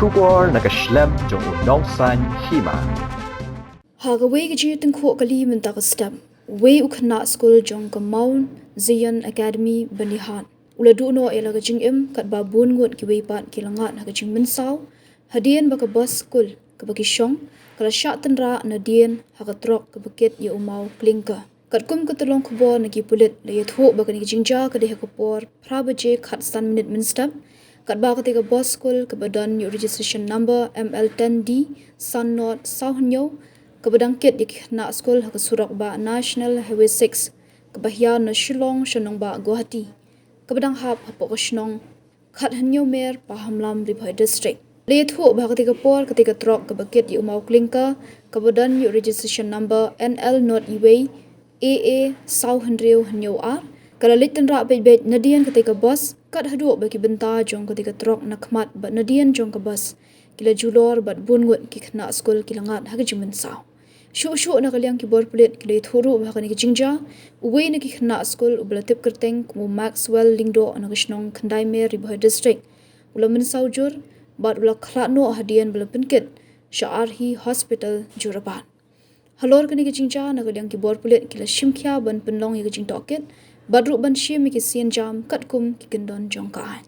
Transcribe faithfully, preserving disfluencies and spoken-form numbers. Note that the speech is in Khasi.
Khubor na ka shlem jong u Nongsaiñ Hima. Ha kawei ka jingtyngkhuh kali mynta ka step, uwei u khynnah skul jong ka Mount Zion Academy Byrnihat u la duh noh ïa la ka jingim katba bun ngut kiwei pat ki la ngat ha ka jingmynsaw hadien ba ka bus skul kaba ki shong ka la shah tynrah nadien ha ka trok kaba kit ïa u maw klinker. Katkum ka tyllong khubor na ki pulit, la ïathuh ba kane ka jingjia ka dei ha ka por phra baje khatsan minit mynstep, katba katei ka bus skul kaba don ïa u registration number M L ten D san not saw hynñiew, kaba dang kit ïa ki khynnah skul ha ka surok bah National Highway six kaba hiar na Shillong sha nongbah Guwahati, kaba dang hap hapoh ka shnong Khathynñiewmer, Pahamlam, Ri Bhoi District. La ïathuh ba ha katei ka por katei ka trok kaba kit ïa u maw klinker kaba don ïa u registration number N L not iwei A A saw hynriew hynñiew ar ka la leit tynrah beit beit nadien katei ka bus, kat haduh ba ki bynta jong katei ka trok na khmat bad nadien jong ka bus ki la julor bad bun ngut ki khynnah skul ki la ngat ha ka jingmynsaw. Shuh shuh na ka liang ki bor pulit ki la ïathuh ruh ba ha kane ka jingjia, uwei na ki khynnah skul uba la tip kyrteng kum u Maxwell Lyngdoh na ka shnong Khyndai Mer, Ri Bhoi District, u la mynsaw jur bad u la khlad noh hadien ba la pynkit sha Arhi Hospital Jorabat. Halor kane ka jingjia, na ka liang ki bor pulit ki la shim khia ban pynlong ïa ka jingtohkit bad ruh ban shim ïa ki sienjam katkum ki kyndon jong ka aiñ.